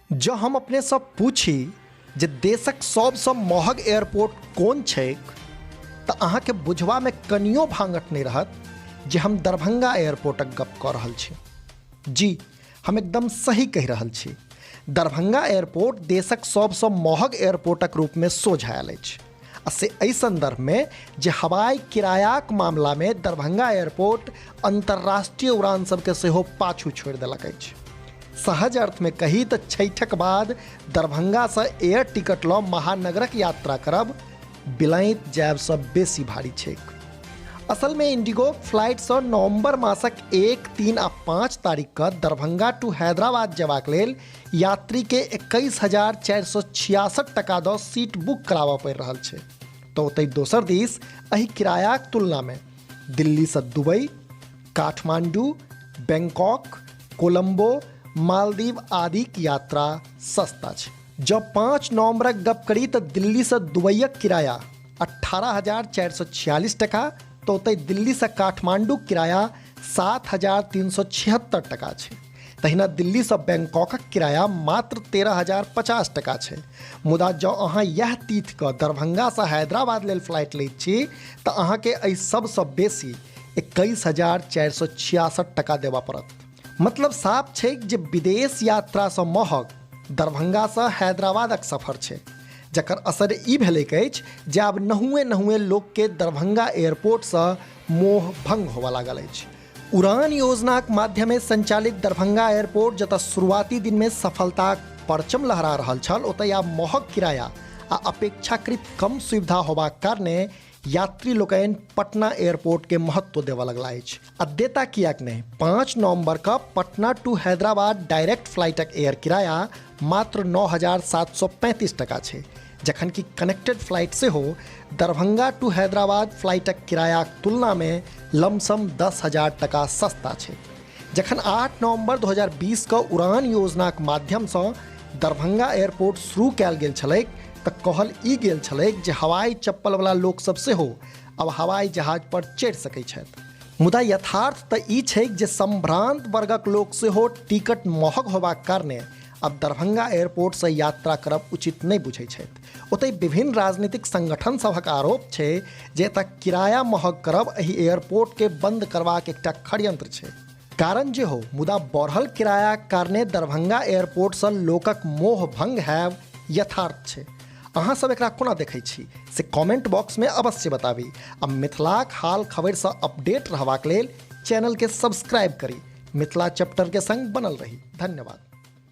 जँ हम अपनेसँ पूछी जे देशक सभसँ महग एयरपोर्ट कोन छैक तऽ अहाँके बुझबामे कनियो भाँगठ नहि रहत जे हम दरभंगा एयरपोर्टक गप कऽ रहल छी। जी, हम एकदम सही कहि रहल छी। दरभंगा एयरपोर्ट देशक सभसँ महग एयरपोर्टक रूपमे सोझायल अछि आ से एहि सन्दर्भमे जे हवाई किरायाक मामलामे दरभंगा एयरपोर्ट अन्तर्राष्ट्रीय उड़ान सबके सेहो पाछू छोड़ि देलक अछि। सहज अर्थमे कही तऽ छठिक बाद दरभंगासँ एयर टिकट लऽ महानगरक यात्रा करब बिलाइत जायबसँ बेसी भारी छैक। असलमे इंडिगो फ्लाइटसँ नवंबर मासक 1, 3 आ 5 तारीख कऽ दरभंगा टू हैदराबाद जयबाक लेल यात्रीके 21,466 टका दऽ सीट बुक कराबऽ पड़ि रहल छै। तऽ ओतहि दोसर दिस एहि किरायाक तुलनामे दिल्लीसँ दुबई, काठमांडू, बैंकॉक, कोलंबो, मालदीव आदिक यात्रा सस्ता छै। जँ 5 नवंबरक गप करी तऽ दिल्लीसँ दुबईक किराया 18,446 टका तऽ ओतहि दिल्लीसँ काठमांडूक किराया 7,376 टका छै। तहिना दिल्लीसँ बैंकॉकक किराया मात्र 13,050 टका छै। मुदा जँ अहाँ इएह तिथिके दरभंगासँ हैदराबाद लेल फ्लाइट लैत छी तऽ अहाँके एहि सबसँ बेसी 21,466 टका देबऽ पड़त। मतलब साफ छैक जे विदेश यात्रासँ महग दरभंगासँ हैदराबादक सफर छै, जकर असर ई भेलैक अछि जे आब नहुए नहुए लोकके दरभंगा एयरपोर्टसँ मोह भंग होबऽ लागल अछि। उड़ान योजनाक माध्यमे संचालित दरभंगा एयरपोर्ट जतऽ शुरुआती दिनमे सफलताक परचम लहरा रहल छल, ओतहि आब महग किराया आ अपेक्षाकृत कम सुविधा होबाक कारणे यात्री लोकनि पटना एयरपोर्ट के महत्व देबऽ लगला अछि। आ देता किएक नहि, 5 नवंबर कऽ पटना टू हैदराबाद डायरेक्ट फ्लाइटक एयर किराया मात्र 9,735 टका छै, जखन कि कनेक्टेड फ्लाइट सेहो दरभंगा टू हैदराबाद फ्लाइटक किरायाक तुलनामे लमसम 10,000 टका सस्ता छै। जखन 8 नवंबर 2020 कऽ उड़ान योजनाक माध्यमसँ दरभंगा एयरपोर्ट शुरू कयल गेल छलैक तऽ कहल ई गेल छलैक जे हवाई चप्पलवला लोकसभ सेहो आब हवाई जहाज पर चढ़ि सकैत छथि। मुदा यथार्थ तऽ ई छैक जे सम्भ्रान्त वर्गक लोक सेहो टिकट महग होबाक कारणे आब दरभंगा एयरपोर्टसँ यात्रा करब उचित नहि बुझैत छथि। ओतहि विभिन्न राजनीतिक संगठन सभक आरोप छै जे एतऽ किराया महग करब एहि एयरपोर्टके बंद करबाक एकटा षड्यंत्र छै। कारण जे हो, मुदा बढ़ल किरायाक कारणे दरभंगा एयरपोर्टसँ लोकक मोह भंग हैब यथार्थ छै। अहाँ सब एकरा कोना देखै छी से कमेंट बॉक्समे अवश्य बताबी आ मिथिलाक हाल खबरिसँ अपडेट रहबाक लेल चैनलके सब्सक्राइब करी। मिथिला चैप्टर के संग बनल रही। धन्यवाद।